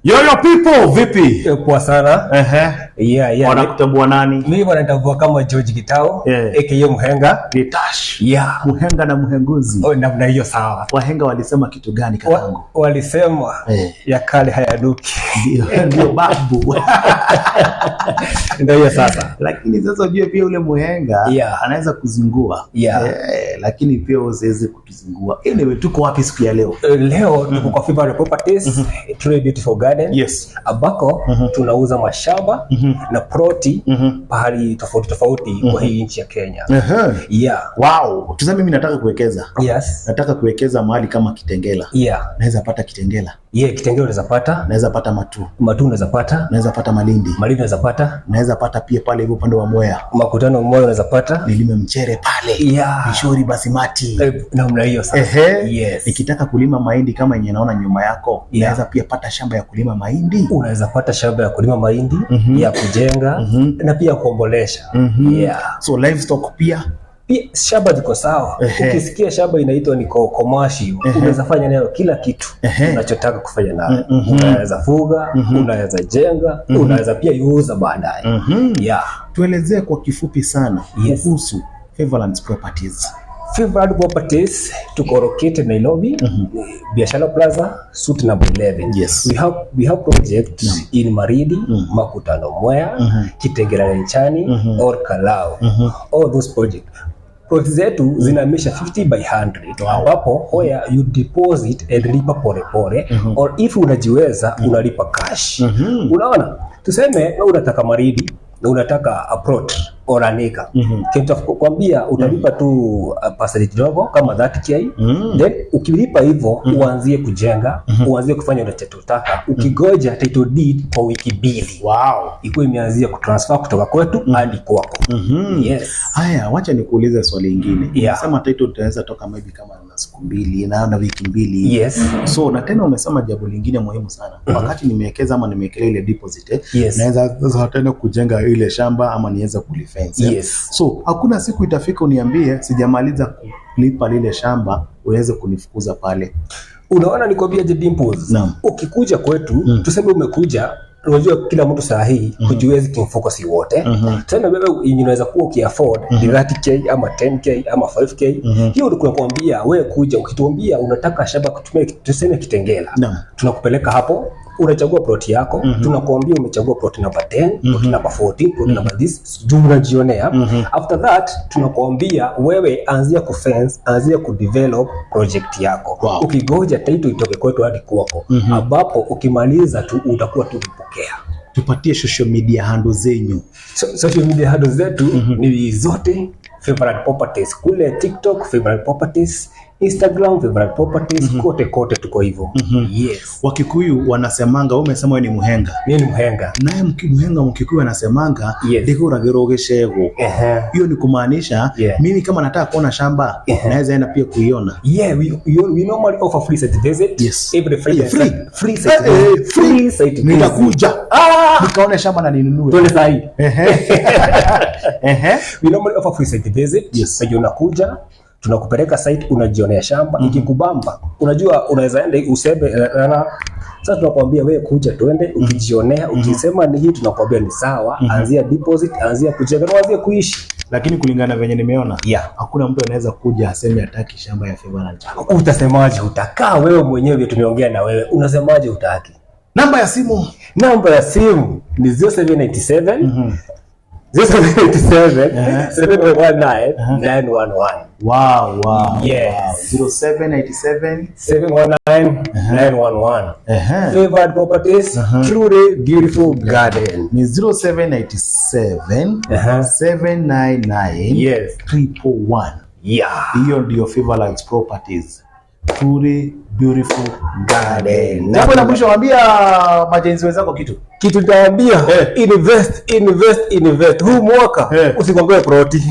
Yoyo people, vipi? Poa sana. Yeah. Wanakutambua nani? Mimi wanatambua kama George Gitau, aka Muhenga. Gitash. Yeah. Muhenga na muhenguzi. Oh, namna hiyo sawa. Wahenga walisema kitu gani, kakangu? Walisema ya kale hayanuki. Ndio babu. Ndio hiyo sasa. Lakini sasa ujue pia ule muhenga anaweza kuzingua. Eh, lakini pia usiweze kutuzingua. Anyway, tuko wapi siku ya leo? Leo tuko kwa Fever Properties, Truly Beautiful Garden. Ambako tunauza mashamba na ploti pahali tofauti tofauti kwa hii nchi ya Kenya. Yeah. Wow. Tuseme mimi nataka kuwekeza. Nataka kuwekeza mahali kama Kitengela. Naweza pata Kitengela. Yeah, Kitengela unaweza pata. Naweza pata Matu. Matu unaweza pata. Naweza pata Malindi. Malindi unaweza pata. Naweza pata pia pale hivyo upande wa Mwea. Makutano Mwea unaweza pata. Nilime mchere pale. Mishori basimati. Namna hiyo sasa. Yes. Nikitaka kulima mahindi kama yenye naona nyuma yako, naweza pia pata shamba ya kulima mahindi. Unaweza pata shamba ya kulima mahindi, ya kujenga na pia kuombolesha. Yeah. So livestock pia. Pia shamba ziko sawa. Ukisikia shamba inaitwa ni commercial, unaweza fanya nayo kila kitu unachotaka kufanya nayo. Unaweza fuga, unaweza jenga, unaweza pia iuza baadaye. Yeah. Tuelezee kwa kifupi sana kuhusu Favorlands Properties. Favorite Properties, tuko located Nairobi, Biashara Plaza, suite number 11. We have project in Maridi, Makutano Mwea, Kitengela Nchani, or Kalau. All those project. Project zetu zinamisha 50 by 100, ambapo where you deposit and lipa pole pole, or if unajiweza unalipa cash. Unaona? Tuseme wewe unataka Maridi na unataka a plot or an acre. Kwambia utalipa tu percentage kidogo kama 30K. Then ukilipa hivyo, uanzie kujenga, uanzie kufanya unachotaka, ukigoja title deed kwa wiki 2 ikuwa imeanzia kutransfer kutoka kwetu hadi kwako. Yes. Haya, wacha nikuulize swali lingine. Umesema title itaweza toka maybe kama na siku 2 na wiki 2. So na tena umesema jambo lingine muhimu sana. Wakati nimewekeza ama nimewekelea ile deposit, naweza sasa tena kujenga ile shamba ama niweza kulifence. So hakuna siku itafika uniambie sijamaliza kulipa lile shamba uweze kunifukuza pale. Unaona, nikwambia je, Dimples, ukikuja kwetu, tuseme umekuja, unajua kila mtu saa hii hujiwezi kimfuko si wote. Tuseme wewe yenye unaweza kuwa ukiafford ni 30K ama 10K ama 5K, hiyo ndio kunakuambia wewe kuja, ukituambia unataka shamba kutumia, tuseme Kitengela, tunakupeleka hapo, unachagua plot yako, tunakuambia umechagua plot number 10, plot number 14, plot number this, juu unajionea. After that tunakuambia wewe anzia kufence, anzia kudevelop project yako, ukigoja title itoke kwetu hadi kwako, ambapo ukimaliza tu utakuwa tu ukipokea. Tupatie social media handle zenyu. So, social media handles zetu ni zote Favorite Properties. Kule TikTok Favorite Properties, Instagram Favorite Properties, kote kote tuko hivyo. Yes. Wakikuyu wanasemanga, wewe umesema wewe ni Muhenga. Mimi ni Mhenga. Naye Muhenga Mkikuyu anasemanga ndĩgũragĩrwo gĩcegũ. Hiyo ni kumaanisha mimi kama nataka kuona shamba, naweza enda pia kuiona. Yeah, we normally offer free site visit every Friday. Yeah, free. Free site visit. Free. Free site visit. Nitakuja Ah! nikaone shamba na ninunue. Tuende sahi. Ehe. We normally offer free site visit. Sasa unakuja, tunakupeleka site, unajionea shamba, ikikubamba, unajua unaweza enda useme na sasa tunakwambia wewe kuja tuende, ukijionea, ukisema ni hii, tunakwambia ni sawa, anzia deposit, anzia kujenga na uanzie kuishi. Lakini kulingana venye nimeona, hakuna mtu anaweza kuja aseme hataki shamba ya Favorite. Utasemaje utakaa wewe mwenyewe, tumeongea na wewe, unasemaje utaki? Namba ya simu. Namba ya simu ni 0797 0797 719 911. Yes. Wow. 0787 719 911. Favored Properties, truly beautiful garden. Ni 0797 799 111. Hiyo ndio Favorite Properties. Truly beautiful Garden. Jambo la mwisho, waambia majenzi wenzako kitu. Kitu nitaambia, invest, invest, invest. Huu mwaka usigongewe ploti.